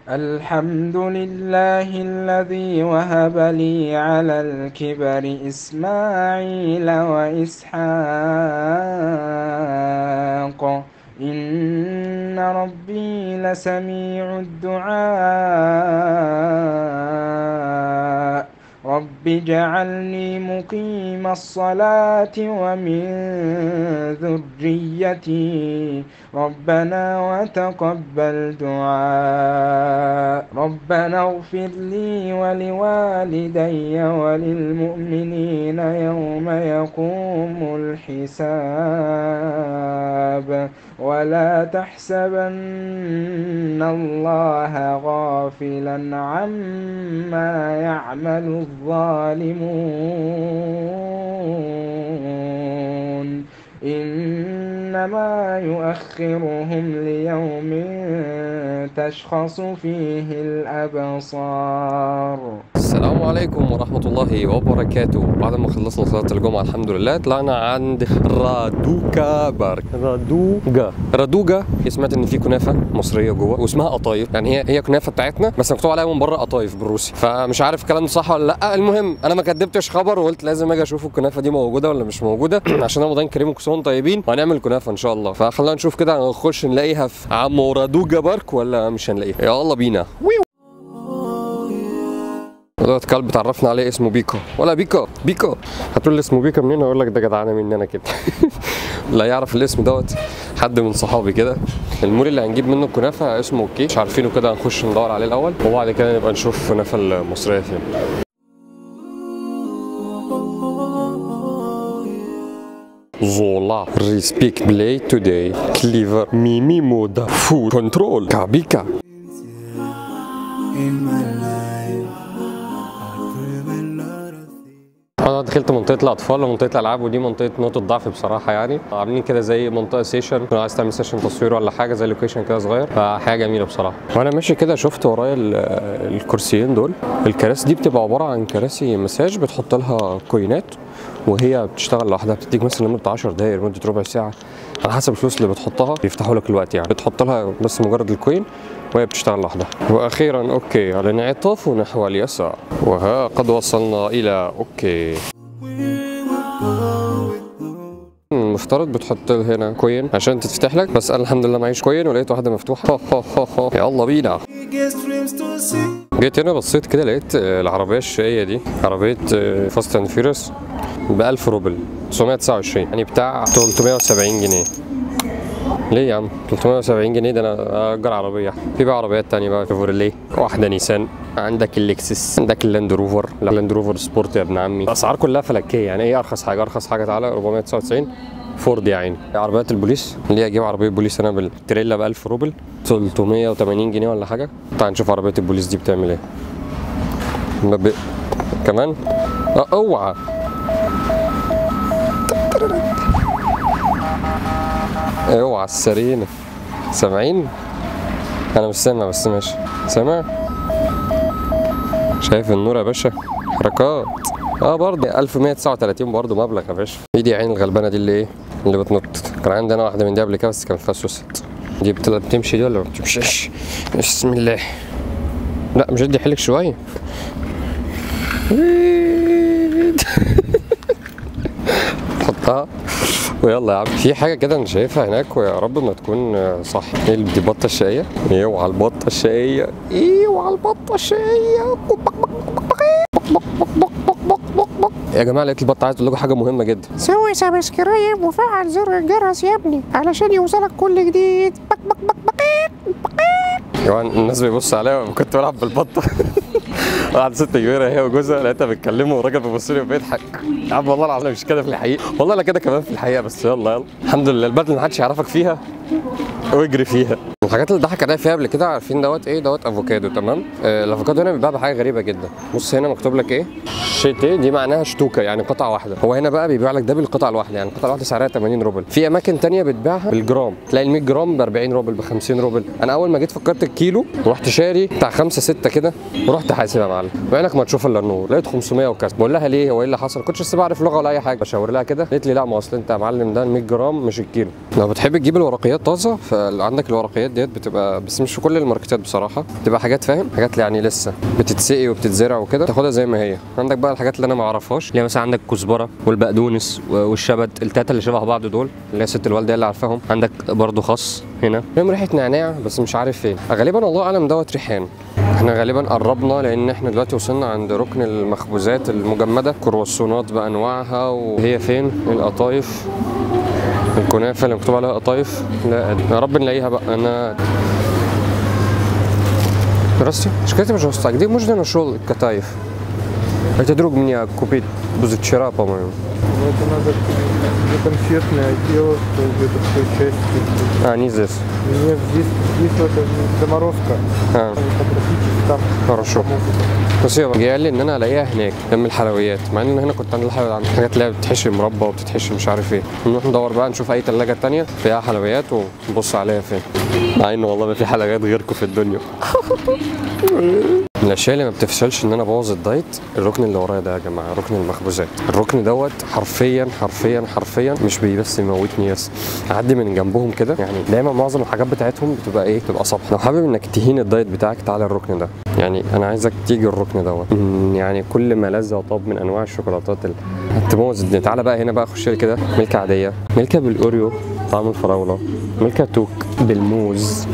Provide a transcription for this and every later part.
الحمد لله الذي وهب لي على الكبر إسماعيل وإسحاق إن ربي لسميع الدعاء. رب اجعلني مقيم الصلاة ومن ذريتي ربنا وتقبل دعاء. ربنا اغفر لي ولوالدي وللمؤمنين يوم يقوم الحساب. ولا تحسبن الله غافلا عما يعمل الظالمون إنما يؤخرهم ليوم تشخص فيه الأبصار. السلام عليكم ورحمة الله وبركاته. بعد ما خلصنا صلاة الجمعة الحمد لله طلعنا عند رادوكا بارك. رادوجا. سمعت ان في كنافة مصرية جوه واسمها قطايف، يعني هي كنافة بتاعتنا بس مكتوب عليها من بره قطايف بالروسي، فمش عارف الكلام ده صح ولا لا. المهم انا ما كدبتش خبر وقلت لازم اجي اشوف الكنافة دي موجودة ولا مش موجودة عشان رمضان كريم وكل طيبين وهنعمل كنافة ان شاء الله. فخلينا نشوف كده هنخش نلاقيها في عمو رادوجا بارك ولا مش هنلاقيها. يلا بينا. دوت كلب اتعرفنا عليه اسمه بيكا، ولا بيكا بيكا. هتقول لي اسمه بيكا منين؟ اقول لك ده جدعانه مني انا كده. لا يعرف الاسم دوت حد من صحابي كده. المول اللي هنجيب منه الكنافه اسمه اوكي، مش عارفينه كده، هنخش ندور عليه الاول وبعد كده نبقى نشوف الكنافه المصرية فين. زولا ريسبيك بلاي توداي كليفر ميمي مودا فود كنترول كابيكا. انا دخلت منطقة الاطفال ومنطقة الالعاب، ودي منطقة نقطة ضعف بصراحة، يعني عاملين كده زي منطقة session، لو عايز تعمل session تصوير ولا حاجة زي location كده صغير، فحاجه جميلة بصراحة. وانا ماشي كده شفت ورايا الكرسيين دول، الكراسي دي بتبقى عبارة عن كراسي مساج، بتحط لها coin ات وهي بتشتغل لوحدها، بتديك مثلا لمدة 10 دقائق لمدة ربع ساعة على حسب الفلوس اللي بتحطها، بيفتحوا لك الوقت، يعني بتحط لها بس مجرد ال coin وهي بتشتغل لوحدها. واخيرا اوكي الانعطاف نحو اليسار، وها قد وصلنا الى اوكي. المفترض بتحط هنا coin عشان تتفتح لك، بس انا الحمد لله معيش coin ولقيت واحدة مفتوحة. يلا بينا. جيت هنا بصيت كده لقيت العربية الشقيه دي، عربية Fast and Furious ب 1000 روبل 929، يعني بتاع 370 جنيه. ليه يا عم 370 جنيه؟ ده انا اجر عربية. في بقى عربيات تانية بقى، شيفروليه، واحدة نيسان، عندك اللكسس، عندك اللاند روفر، اللاند روفر سبورت يا ابن عمي. الاسعار كلها فلكيه، يعني ايه ارخص حاجة؟ ارخص حاجة تعالى 499 فورد يا عيني. عربيات البوليس، ليه اجيب عربية بوليس انا بالتريلا ب 1000 روبل 380 جنيه ولا حاجة؟ تعال نشوف عربية البوليس دي بتعمل ايه. كمان اوعى اوعى السرينه. سامعين؟ انا مش سامع بس ماشي. سامع؟ شايف النور يا باشا؟ حركات. برضه 1139 برضه مبلغ يا باشا. ايه دي عين الغلبانه دي اللي ايه؟ اللي بتنط. كان عندي انا واحدة من دي قبل كده بس كان فيها سوست. دي بتمشي دي ولا ما بتمشيش؟ بسم الله. لا مش ادي حيلك شوية. حطها ويلا يا عم. في حاجة كده انا شايفها هناك ويا رب ما تكون صح. ايه دي؟ بطه الشقيه. اوعى البطة الشقيه، اوعى البطة الشقيه. يا جماعة لقيت البطة. عايز اقول لكم حاجة مهمة جدا. سوي subscribe وفعل زر الجرس يا ابني علشان يوصلك كل جديد. بك بك بك بك بك. يا الناس بيبص عليا كنت بلعب بالبطه. واحدة ست كبيرة هي وجوزها لقيتها بيتكلموا والراجل بيبص لي وبيضحك. يا عم والله العظيم مش كده في الحقيقة، والله لا كده كمان في الحقيقة، بس يلا يلا الحمد لله. البلد اللي محدش يعرفك فيها واجري فيها. الحاجات اللي ضحك عليا فيها قبل كده عارفين دوت ايه؟ دوت افوكادو. تمام. الافوكادو هنا بيتباع بحاجة غريبة جدا. بص هنا مكتوب لك ايه؟ شيتي، دي معناها شتوكه يعني قطعه واحدة. هو هنا بقى بيبيع لك ده بالقطعه الواحدة، يعني القطعة الواحدة سعرها 80 روبل. في اماكن ثانية بتبيعها بالجرام، تلاقي ال 100 جرام ب 40 روبل ب 50 روبل. انا اول ما جيت فكرت الكيلو ورحت شاري بتاع 5 6 كده ورحت حاسب يا معلم، وعينك ما تشوف الا النور، لقيت 500 وكذا. بقول لها ليه؟ هو ايه اللي حصل؟ كنتش لسه بعرف لغة ولا اي حاجة. بشاور لها كده قالت لي لا ما اصل انت يا معلم ده 100 جرام مش الكيلو. لو بتحب تجيب الورقيات طازة عندك الورقيات ديت بتبقى، بس مش في كل الماركتات بصراحة، بتبقى حاجات فاهم، حاجات يعني لسه بتتسقي وبتتزرع وكده، تاخدها زي ما هي. عندك بقى الحاجات اللي انا ما اعرفهاش، اللي مثلا عندك كزبره والبقدونس والشبت، التلاتة اللي شبه بعض دول اللي هي ست الوالدة اللي عارفاهم. عندك برضو خس هنا، فيهم ريحه نعناع بس مش عارف فين، غالبا الله اعلم دوت ريحان. احنا غالبا قربنا لان احنا دلوقتي وصلنا عند ركن المخبوزات المجمده، كرواسونات بانواعها. وهي فين القطايف؟ الكنافه اللي مكتوب عليها قطايف، لا يا رب نلاقيها بقى. انا Здравствуйте. Скажите, пожалуйста, где можно нашел катаев? Это друг меня купить позавчера, по-моему. Ну, это надо конфетный отдел, где-то в той части. А, не здесь? Нет, здесь вот заморозка. А. Там. Хорошо. بس جاي قال لي ان انا الاقيها هناك جنب الحلويات، مع ان هنا كنت عند الحلويات عند حاجات اللي هي بتتحشي مربى وبتتحشي مش عارف ايه. نروح ندور بقى نشوف اي ثلاجه ثانية فيها حلويات ونبص عليها فين، مع ان والله ما في حلويات غيركم في الدنيا. من الاشياء اللي ما بتفشلش ان انا ابوظ الدايت الركن اللي ورايا ده يا جماعة، ركن المخبوزات. الركن دوت حرفيا حرفيا حرفيا مش بس يموتني، بس اعدي من جنبهم كده يعني. دايما معظم الحاجات بتاعتهم بتبقى ايه، بتبقى صبح. لو حابب انك تهين الدايت بتاعك تعالى الركن ده، يعني انا عايزك تيجي الركن دوت، يعني كل ما لذ وطاب من انواع الشوكولاتات اللي هتبوظ الدنيا. تعالى بقى هنا بقى، خش لي كده ملكه عادية، ملكه بالاوريو طعم الفراوله، ملكه توك بالموز.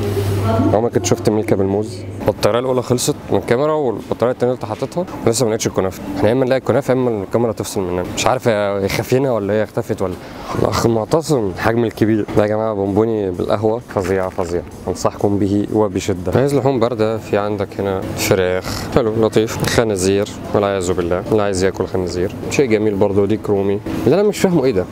عمرك كنت شفت ملكه بالموز؟ البطارية الاولى خلصت من الكاميرا، والبطاريه الثانية اللي حاططها ولسه ما لقيتش الكنافه. احنا يا اما نلاقي الكنافه يا اما الكاميرا تفصل مننا، مش عارف هي خافينها ولا هي اختفت ولا. الاخ معتصم الحجم الكبير ده يا جماعة، بونبوني بالقهوة فظيع فظيع، انصحكم به وبشدة. عايز لحوم باردة، في عندك هنا فراخ حلو لطيف، خنازير والعياذ بالله، اللي عايز ياكل خنازير شيء جميل برضه. ديك رومي اللي انا مش فاهمه ايه ده،